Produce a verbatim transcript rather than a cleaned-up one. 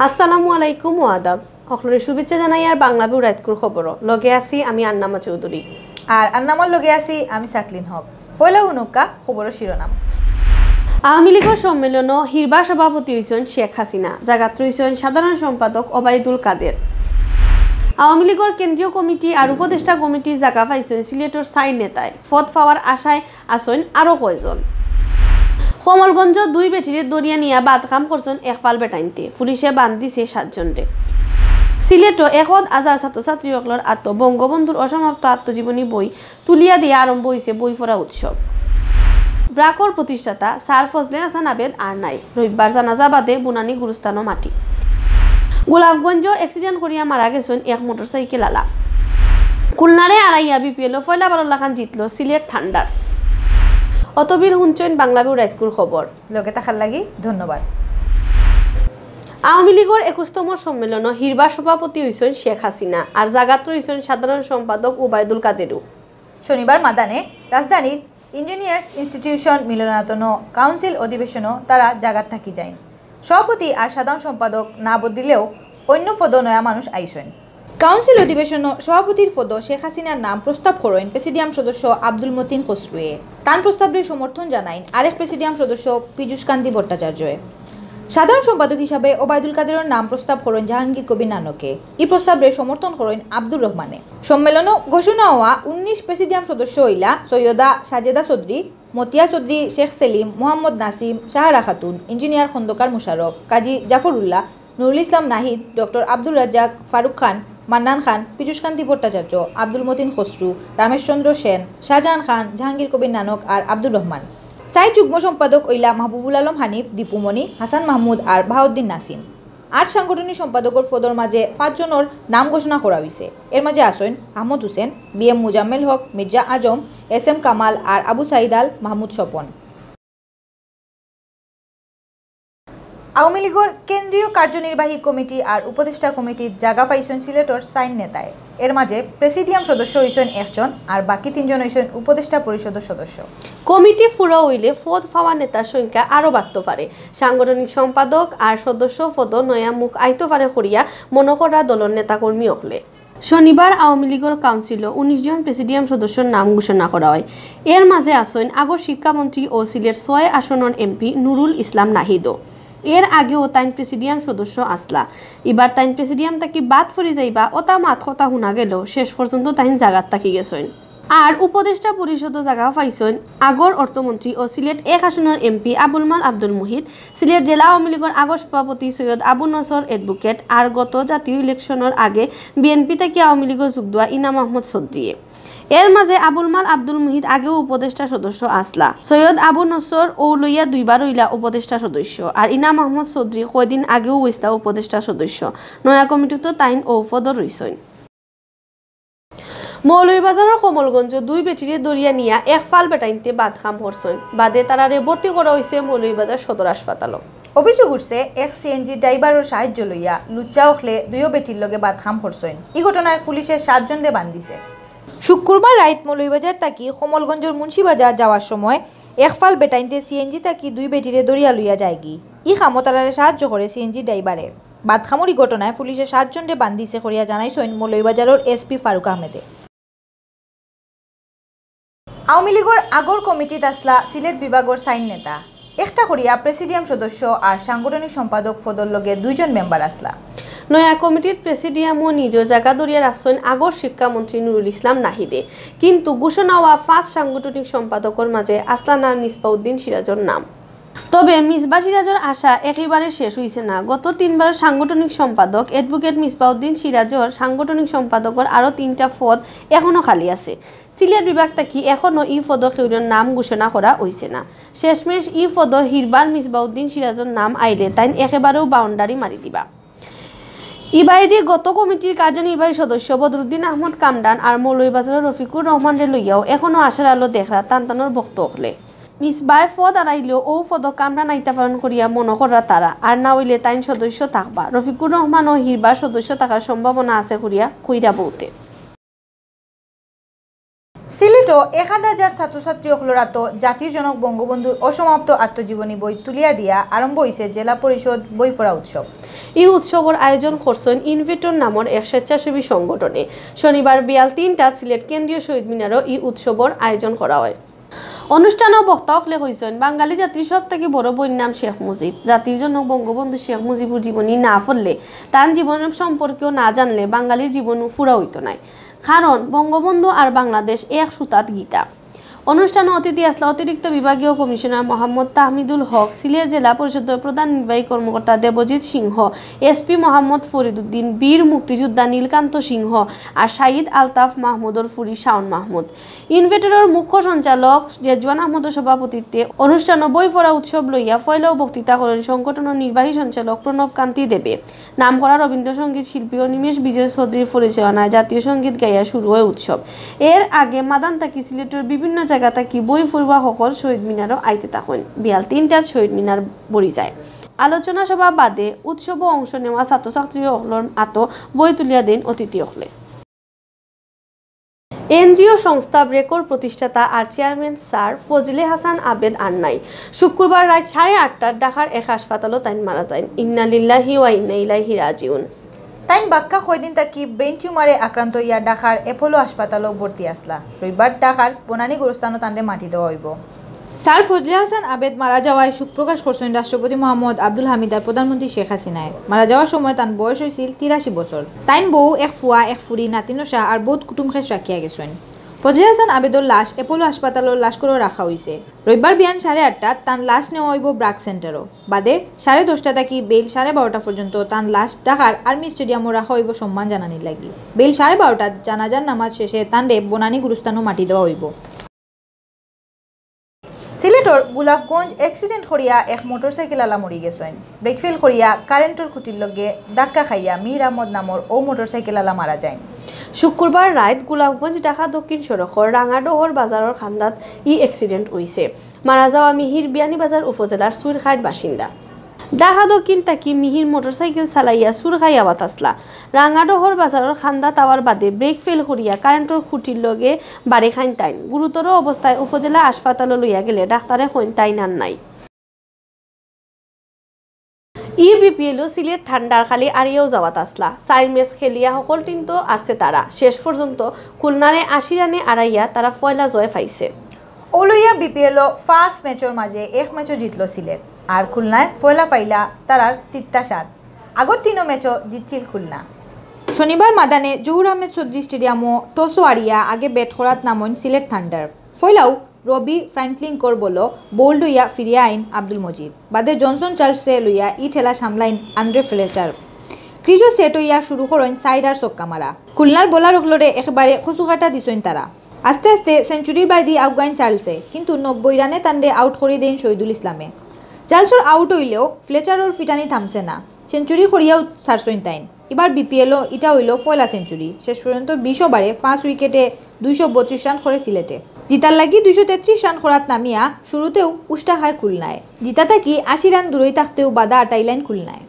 আসসালামু আলাইকুম ও আদাব। হকলরে শুভেচ্ছা জানাইয়ার বাংলা ভিউ রাইতকুর খবরো। লগে আছি আমি আন্নামা চৌধুরী। আর আন্নামার লগে আছি আমি সাকলিন হক। পয়লা হুনুক্কা খবরর শিরোনাম। আওয়ামী লীগর সম্মেলনো হিরবার সভাপতি অইছইন শেখ হাসিনা, জাগাত রইছইন সাধারণ সম্পাদক ওবায়দুল কাদের। আওয়ামী লীগর কেন্দ্রীয় কমিটি আর উপদেষ্টা কমিটির জাগা পাইছইন সিলেটর চাইর নেতায়, পদ পাওয়ার আশায় আছইন আরো কয়জন। কমলগঞ্জ দুই বেটিরে ধরিয়া নিয়া বাদকাম করছইন এক ফাল বেটাইন্তে, পুলিশে বান্ধিছে সাতজনরে। সিলেটো একদ হাজার ছাত্রছাত্রী অকলর আতো বঙ্গবন্ধুর অসমাপ্ত আত্মজীবনী বই তুলিয়া দিয়া আরম্ভ অইছে বই পড়া উৎসব। ব্রাকর প্রতিষ্ঠাতা স্যার ফজলে হাসান আবেদ আর নাই। রবিবার জানাজা বাদে বুনানী গুরুস্থানো মাটি। গোলাপগঞ্জ accident করিয়া মারা গেছইন এক মোটরসাইকেল আলা। খুলনারে আড়াইয়া বিপিএলো পয়লা বারো লাখান জিতলো সিলেট থান্ডার। অতবিল হুনছইন বাংলা ভিউ রাইতকুর খবর। লগে থাকার লাগি ধন্যবাদ। আওয়ামী লীগর একুশতম সম্মেলনো হিরবার সভাপতি অইছইন শেখ হাসিনা, আর জাগাত রইছইন সাধারণ সম্পাদক উবায়দুল কাদেরও। শনিবার মাদানে রাজধানীর ইঞ্জিনিয়ার্স ইনস্টিটিউশন মিলনায়তনো কাউন্সিল অধিবেশনো তারা জাগাত থাকি যাইন। সভাপতি আর সাধারণ সম্পাদক না বদলিলেও অন্য পদো নয়া মানুষ আইছইন। কাউন্সিল অধিবেশনো সভাপতির পদো শেখ হাসিনার নাম প্রস্তাব করইন প্রেসিডিয়াম সদস্য আব্দুল মতিন খসরুয়ে। তান প্রস্তাবরে সমর্থন জানাইন আরেক প্রেসিডিয়াম সদস্য পীযুষকান্তি ভট্টাচার্যয়ে। সাধারণ সম্পাদক হিসাবে ওবায়দুল কাদেরর নাম প্রস্তাব করইন জাহাঙ্গীর কবির নানকে। ই প্রস্তাবরে সমর্থন করইন আব্দুর রহমানে। সম্মেলনো ঘোষণা হওয়া উনিশ প্রেসিডিয়াম সদস্য অইলা সৈয়দা সাজেদা চৌধুরী, মতিয়া চৌধুরী, শেখ সেলিম, মোহাম্মদ নাসিম, সাহারা খাতুন, ইঞ্জিনিয়ার খন্দকার মুশারফ, কাজী জাফরুল্লাহ, নুরুল ইসলাম নাহিদ, ডক্টর আব্দুর রাজ্জাক, ফারুক খান, মান্নান খান, পীযুষকান্তি ভট্টাচার্য, আব্দুল মতিন খসরু, রামেশচন্দ্র সেন, শাহজাহান খান, জাহাঙ্গীর কবির নানক আর আব্দুর রহমান। চাইর যুগ্ম সম্পাদক অইলা মাহবুবুল আলম হানিফ, দীপুমণি, হাসান মাহমুদ আর বাহাউদ্দিন নাসিম। আট সাংগঠনিক সম্পাদকর পদর মাঝে পাঁচজনর নাম ঘোষণা করা অইছে। এর মাঝে আছইন আহমদ হোসেন, বি এম মুজাম্মেল হক, মির্জা আজম, এস এম কামাল আর আবু সাইদ আল মাহমুদ স্বপন। আওয়ামী লীগর কেন্দ্রীয় কার্যনির্বাহী কমিটি আর উপদেষ্টা কমিটিত জাগা পাইছইন সিলেটর চাইর নেতায়। এর মাঝে প্রেসিডিয়াম সদস্য অইছইন একজন, আর বাকি তিনজন অইছইন উপদেষ্টা পরিষদর সদস্য। কমিটি পুরা অইলে পদ পাওয়া নেতার সংখ্যা আরো বাড়তো পারে। সাংগঠনিক সম্পাদক আর সদস্য পদো নয়া মুখ আইতো পারে করিয়া মনো করা দলর নেতাকর্মী অকলে। শনিবার আওয়ামী লীগর কাউন্সিলো উনিশ জন প্রেসিডিয়াম সদস্যর নাম ঘোষণা করা হয়। এর মাঝে আছইন আগর শিক্ষামন্ত্রী ও সিলেট ছয় আসনর এমপি নুরুল ইসলাম নাহিদও। এর আগেও তাইন প্রেসিডিয়াম সদস্য আছলা। ইবার তাইন প্রেসিডিয়াম থাকি বাদ পড়ি যাইবা, অতা মাত কথা হুনা গেলেও শেষ পর্যন্ত তাইন জাগাত থাকি গেছইন। আর উপদেষ্টা পরিষদো জাগা পাইছইন আগর অর্থমন্ত্রী ও সিলেট এক আসনর এমপি আবুল মাল আব্দুল মুহিত, সিলেট জেলা আওয়ামী লীগর আগর সভাপতি সৈয়দ আবু নসর অ্যাডভোকেট আর গত জাতীয় ইলেকশনর আগে বিএনপি থাকি আওয়ামী লীগো যোগ দেওয়া ইনাম আহমদ চৌধুরীয়ে। এর মাঝে আবুল মাল আব্দুল মুহিত আগেও উপদেষ্টা সদস্য আছলা। সৈয়দ আবু নসর অউ লইয়া দুইবার অইলা উপদেষ্টা সদস্য, আর ইনাম আহমদ চৌধুরী কয়দিন আগেও অইছলা উপদেষ্টা সদস্য। নয়া কমিটিত তাইন অউ পদো রইছইন। মৌলভীবাজারর কমলগঞ্জ দুই বেটিরে ধরিয়া নিয়া এক ফাল বেটাইন্তে বাদকাম করছইন। বাদে তারারে ভর্তি করা অইছে মৌলভীবাজার সদর হাসপাতালো। অভিযোগ উঠছে এক সিএনজি ড্রাইভারর সাহায্য লইয়া লুচ্চা অকলে দুইও বেটির লগে বাদকাম করছইন। ই ঘটনায় পুলিশে সাতজনরে বান্ধিছে। শুক্রবার রাইত মৌলভীবাজার থাকি কমলগঞ্জর মুন্সিবাজার যাওয়ার সময় এক ফাল বেটাইন্তে সিএনজি থাকি দুই বেটিরে ধরিয়া লইয়া যায়গি। ই কামো তারারে সাহায্য করে সিএনজি ড্রাইভারে। বাদকামর ই ঘটনায় পুলিশে সাতজনরে বান্ধিছে করিয়া জানাইছইন মৌলভীবাজারর এসপি ফারুক আহমেদে। আওয়ামী লীগর আগর কমিটিত আছলা সিলেট বিভাগর চাইর নেতা, একটা করিয়া প্রেসিডিয়াম সদস্য আর সাংগঠনিক সম্পাদক পদর লগে দুইজন মেম্বার আছলা। নয়া কমিটিত প্রেসিডিয়ামো নিজর জাগা ধরিয়া রাখছইন আগর শিক্ষামন্ত্রী নুরুল ইসলাম নাহিদে, কিন্তু ঘোষণা হওয়া পাঁচ সাংগঠনিক সম্পাদকর মাঝে আছলা না মিসবাউদ্দিন সিরাজর নাম। তবে মিসবা সিরাজর আশা একেবারে শেষ অইছে না। গত তিনবার সাংগঠনিক সম্পাদক অ্যাডভোকেট মিসবাউদ্দিন সিরাজর সাংগঠনিক সম্পাদকর আরো তিনটা পদ এখনো খালি আছে। সিলেট বিভাগ থাকি এখনো ই পদো কেউরর নাম ঘোষণা করা অইছে না। শেষমেশ ই পদো হিরবার মিসবাউদ্দিন সিরাজর নাম আইলে তাইন একেবারেউ বাউন্ডারি মারি দিবা। ইবায়দি গত কমিটির কার্যনির্বাহী সদস্য বদরুদ্দিন আহমদ কামরান আর মৌলভীবাজারর রফিকুর রহমানরে লইয়াও এখনো আশার আলো দেখরা তান তানর ভক্ত অকলে। মিসবায় পদ আরাইলেও অউ পদো কামরান আইতা পারইন করিয়া মনো কররা তারা, আর না অইলে তাইন সদস্য থাকবা। রফিকুর রহমানও হিরবার সদস্য থাকার সম্ভাবনা আছে করিয়া কইরা বউতে। সিলেটো এক হাজার ছাত্রছাত্রী অকলর আতো জাতির জনক বঙ্গবন্ধুর অসমাপ্ত আত্মজীবনী বই তুলিয়া দিয়া আরম্ভ অইছে জেলা পরিষদ বই পড়া উৎসব। ই উৎসবর আয়োজন করছইন ইনভেটর নামর এক স্বেচ্ছাসেবী সংগঠনে। শনিবার বিয়াল তিনটাত সিলেট কেন্দ্রীয় শহীদ মিনারো ই উৎসবর আয়োজন করা অয়। অনুষ্ঠানো বক্তা অকলে কইছইন, বাঙালি জাতির সব থাকি বড় বইন নাম শেখ মুজিব। জাতির জনক বঙ্গবন্ধু শেখ মুজিবর জীবনী না পড়লে, তান জীবন সম্পর্কেও না জানলে বাঙালির জীবন পুরা অইতো নায়। কারণ বঙ্গবন্ধু আর বাংলাদেশ এক সুতাত গিতা। অনুষ্ঠানো অতিথি আছলা অতিরিক্ত বিভাগীয় কমিশনার মোহাম্মদ তাহমিদুল হক, সিলেট জেলা পরিষদর প্রধান নির্বাহী কর্মকর্তা দেবজিৎ সিংহ, এসপি মোহাম্মদ ফরিদুদ্দিন, বীর মুক্তিযোদ্ধা নীলকান্ত সিংহ আর শাহিদ আলতাফ মাহমুদর ফুরি শাওন মাহমুদ। ইনভেটরর মুখ্য সঞ্চালক রেজওয়ান আহমদর সভাপতিত্বে অনুষ্ঠানো বই পড়া উৎসব লইয়া পয়লাউ বক্তৃতা করইন সংগঠনর নির্বাহী সঞ্চালক প্রণব কান্তি দেবে। নামকরা রবীন্দ্রসঙ্গীত শিল্পী অনিমেষ বিজয় চৌধুরীর পরিচালনায় জাতীয় সঙ্গীত গাইয়া শুরু অয় উৎসব। এর আগে মাদান থাকি সিলেটর বিভিন্ন জাগা থাকি বই পড়ুয়া হকল শহীদ মিনারো আইতে থাকইন। বিয়াল তিনটাত শহীদ মিনার ভরি যায়। আলোচনা সভা বাদে উৎসবো অংশ নেওয়া ছাত্রছাত্রী অকলর আতো বই তুলিয়া দেইন অতিথি অকলে। এনজিও সংস্থা ব্রেকর প্রতিষ্ঠাতা আর চেয়ারম্যান স্যার ফজলে হাসান আবেদ আর নাই। শুক্রবার রাইত সাড়ে আটটাত ঢাকার এক হাসপাতালো তাইন মারা যাইন। ইন্না লিল্লাহি ওয়া ইন্না ইলাইহি রাজিউন। তাইন বাক্কা কয়দিন থাকি ব্রেইন টিউমারে আক্রান্ত অইয়া ঢাকার অ্যাপোলো হাসপাতালো ভর্তি আছলা। রবিবার ঢাকার বনানী গোরস্থানো তানরে মাটি দেওয়া অইবো। স্যার ফজলে হাসান আবেদ মারা যাওয়ায় শোক প্রকাশ করছইন রাষ্ট্রপতি মোহাম্মদ আব্দুল হামিদ আর প্রধানমন্ত্রী শেখ হাসিনায়। মারা যাওয়ার সময় তান বয়স অইছিল তিরাশি বছর। তাইন বউ, এক ফুয়া, এক ফুরি, নাতিনশা আর বউত কুটুম খেশ রাখিয়া গেছইন। ফজলে হাসান আবেদর লাশ অ্যাপোলো হাসপাতালর লাশঘরো রাখা অইছে। রবিবার বিয়ান সাড়ে আটটাত তান লাশ নেওয়া অইবো ব্রাক সেন্টারো। বাদে সাড়ে দশটা থাকি বেইল সাড়ে বারোটা পর্যন্ত তান লাশ ঢাকার আর্মি স্টেডিয়ামো রাখা অইবো সম্মান জানানির লাগি। বেইল সাড়ে বারোটাত জানাজার নামাজ শেষে তানরে বনানী গুরুস্থানো মাটি দেওয়া অইবো। সিলেটর গোলাপগঞ্জ অ্যাক্সিডেন্ট করিয়া এক মোটরসাইকেল আলা মরি গেছইন। ব্রেক ফেল করিয়া কারেন্টর খুঁটির লগে ধাক্কা খাইয়া মিহির আহমদ নামর অউ মোটরসাইকেল আলা মারা যাইন। শুক্রবার রাইত গোলাপগঞ্জ ঢাকা দক্ষিণ সড়কর রাঙাডহর বাজারর কান্দাত ই অ্যাক্সিডেন্ট অইছে। মারা যাওয়া মিহির বিয়ানীবাজার উপজেলার সুরখাইর বাসিন্দা। ঢাকা দক্ষিণ থাকি মিহির মোটরসাইকেল চালাইয়া সুরখাই আওয়াত আছলা। রাঙাডহর বাজারর কান্দাত আওয়ার বাদে ব্রেক ফেল করিয়া কারেন্টর খুঁটির লগে বাড়ি খাইন তাইন। গুরুতর অবস্থায় উপজেলা হাসপাতালো লইয়া গেলে ডাক্তারে কইন তাইন আর নাই। ই বিপিএলো সিলেট থান্ডার খালি আড়িয়াও যাওয়াত আছলা। চাইর ম্যাচ খেলিয়া হকল টিম তো আরছে তারা। শেষ পর্যন্ত খুলনারে আশি রানে আড়াইয়া তারা পয়লা জয় পাইছে। অউ লইয়া বিপিএলো পাঁচ ম্যাচর মাঝে এক ম্যাচও জিতলো সিলেট। আর খুলনায় পয়লা পাইলা তারার তিত্তা স্বাদ। আগর তিনো ম্যাচও জিতছিল খুলনা। শনিবার মাদানে জহুর আহমেদ চৌধুরী স্টেডিয়ামো টসও আড়িয়া আগে ব্যাট করাত নামইন সিলেট থান্ডার। পয়লাউ রবি ফ্র্যাঙ্কলিনকর বলো বোল্ড অইয়া ফিরিয়া আইন আব্দুল মজিদ। বাদে জনসন চার্লসরে লইয়া ই ঠেলা সামলাইন আন্দ্রে ফ্লেচার। ক্রিজও সেট অইয়া শুরু করইন সাইড আর ছক্কা মারা। খুলনার বোলার অকলরে একেবারে কচুকাটা দিছইন তারা। আস্তে আস্তে সেঞ্চুরির বায়দি আউগাইন চার্লসে, কিন্তু নব্বই রানে তানরে আউট করি দেইন শহীদুল ইসলামে। চার্লসর আউট অইলেও ফ্লেচারর ফিটানি থামছে না, সেঞ্চুরি করিয়াউ ছাড়ছইন তাইন। ইবার বিপিএলো ইটা অইলো পয়লা সেঞ্চুরি। শেষ পর্যন্ত বিশ ওভারে পাঁচ উইকেটে দুইশো বত্রিশ রান করে সিলেটে। জিতার লাগি দুইশো তেত্রিশ রান করাত নামিয়া শুরুতেউ উষ্টা খায় খুলনায়। জিতা থাকি আশি রান দূরই থাকতেউ বাধা আটাইলাইন খুলনায়।